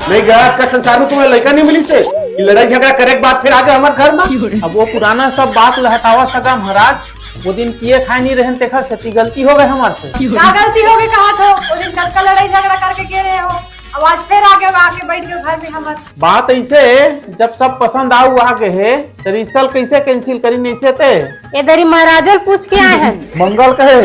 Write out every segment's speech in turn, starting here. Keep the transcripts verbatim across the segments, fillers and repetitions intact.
नहीं गा, आज का संसार में तुम्हें लड़का नहीं मिली से कि लड़ाई झगड़ा करे के बाद फिर आगे हमारे घर में। अब वो पुराना सब बात ल हटावा सगा महाराज, वो दिन पिए खाए नहीं रहन तेखर सेती गलती हो गए हमारे से। का गलती हो गई कहा थो? वो दिन कतका लड़ाई झगड़ा करके गए रहे हो, अब आज फिर आगे आके बैठ गए घर में हमारे। बात ऐसे, जब सब पसंद आऊ आ गए है, तो रिश्ता ल कैसे cancel करी नहीं से ते? ये दरी महाराजो ल पूछ के आए हैं। मंगल कहे।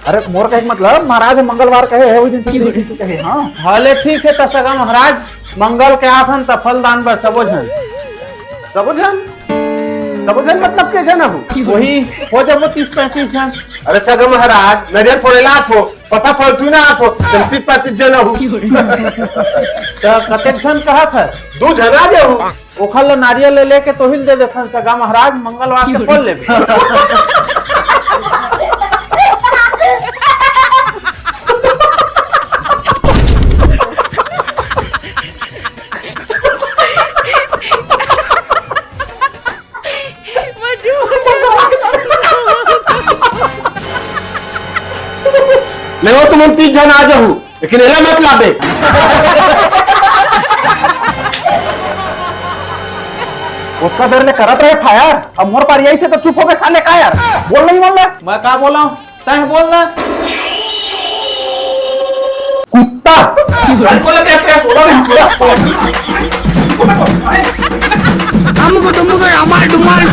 अरे मोर कहे के मतलब महाराज मंगलवार कहे है, वो दिन तुम कहे, हाँ। भले ठीक है, त सगा महाराज मंगल के आथन त फलदान बर सबो झन। सबो झन? सबो झन मतलब के झन हो? वही हो जब तीस पैंतीस झन। अरे सगा महाराज, नरियर फोड़े ला आथो, पता फोड़ तू ना आथो, तीस पैंतीस झन हो। त कतेक झन कहा था? दू झन आ जाओ। ओखर ला नारियल ले लेके तोहिल दे देथन सगा महाराज, मंगलवार के बोल लेबे। ले वो तुम तीन जन आ जाओ। लेकिन एला मत लाबे। ओतका देर ले करत रहे फायर, अब मोर पारी आई से तो चुप हो गए साले का यार? बोल नहीं बोल रहे। मैं का बोला हूँ? तय बोल ना। कुत्ता। हमको तुमको हमारे डुमाल।